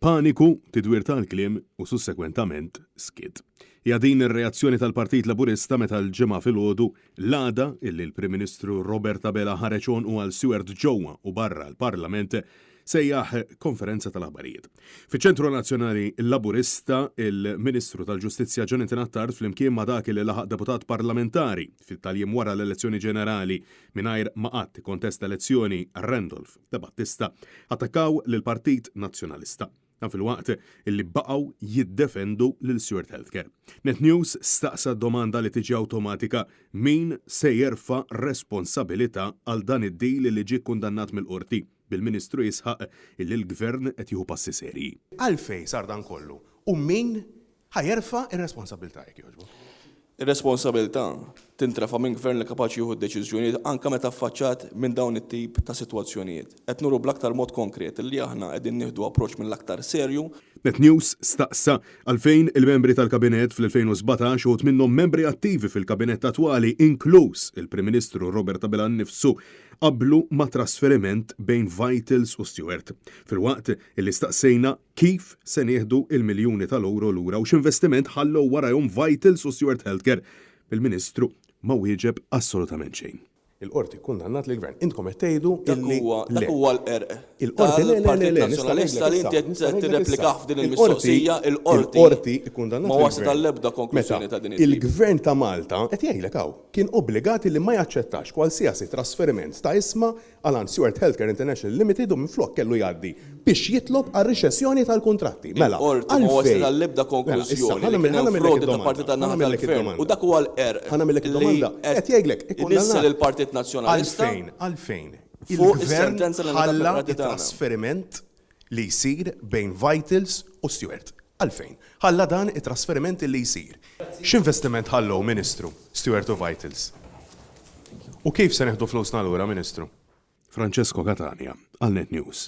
Paniku, tidwir tal-kliem u sussekwentament skiet. Hija din ir-reazzjoni tal-Partit Laburista meta l-Ġimgħa filgħodu, l-għada illi l-Prim Ministru Robert Abela ħareġ għonqu għal Steward ġewwa u barra l-Parlament, sejjaħ konferenza tal-aħbarijiet. Fiċ-Ċentru Nazzjonali Laburista, il-Ministru tal-Ġustizzja Jonathan Attard flimkien ma' dak illi laħaq deputat parlamentari fit-tal-jiem wara l-elezzjoni ġenerali mingħajr ma qatt ikkontesta elezzjoni Randolph Debattista attakkaw lill-Partit Nazzjonalista. Dan filwaqt illi baqgħu jiddefendu lil Steward Healthcare. Net News staqsa d-domanda li tiġi awtomatika, min se jerfa' responsabilità għal dan id-deal li ġie kkundannat mill-Qorti, bil-Ministru jisħaq illi l-Gvern qed jieħu passi serji. Għalfejn sar dan kollu u min Ħa jerfa' r-responsabbiltà jekk jogħġbok. Ir-responsabilità tintrefa' minn Gvern li kapaċi jieħu d-deċiżjonijiet anke meta affaċċat minn dawn it-tip ta' sitwazzjonijiet. Qed nuru bl-aktar mod konkret li aħna qegħdin nieħdu approċċ mill-aktar serju. Net News staqsa għalfejn il-membri tal-Kabinett fl-2017, uħud minnhom membri attivi fil-Kabinett attwali, inkluż il-Prim Ministru Robert Abela nnifsu, qablu ma' trasferiment bejn Vitals u Steward. Filwaqt illi staqsejna Kif se nieħdu il-miljuni tal-ewro lura u x'investiment ħallew warajhom Vitals u Steward Healthcare? Il-Ministru ma wieġeb assolutament xejn. Il-Qorti kkundannat lill-Gvern. Intkom qed tgħidu illi le. Dak huwa l-qerq tal-Partit Nazzjonalista li inti qed tirreplikah f'din il-mistoqsija. Il-Qorti ma waslet għall-ebda konklużjoni ta' din it-tip. Il-Gvern ta' Malta, qed jgħidlek hawn, kien obbligat illi ma jaċċettax kwalsiasi trasferiment ta' ishma għal għand Steward Healthcare International Limited u minflok kellu jgħaddi biex jitlob għar-rixessjoni tal-kuntratti. Mela, Il-Qorti ma waslet għall-ebda konklużjoni li kien hemm frodi ta' parti tan-naħa tal-Gvern u dak huwa l-qerq li qed inissel il-Partit Nazzjonalista Għalfejn, għalfejn il-Gvern ħalla t-trasferiment li jsir bejn Vitals u Steward? Għalfejn ħalla dan it-trasferiment li jsir? X'investiment ħallew, Ministru, Steward u Vitals? U kif se nieħdu flusna lura, Ministru? Francesco Catania għal Net News.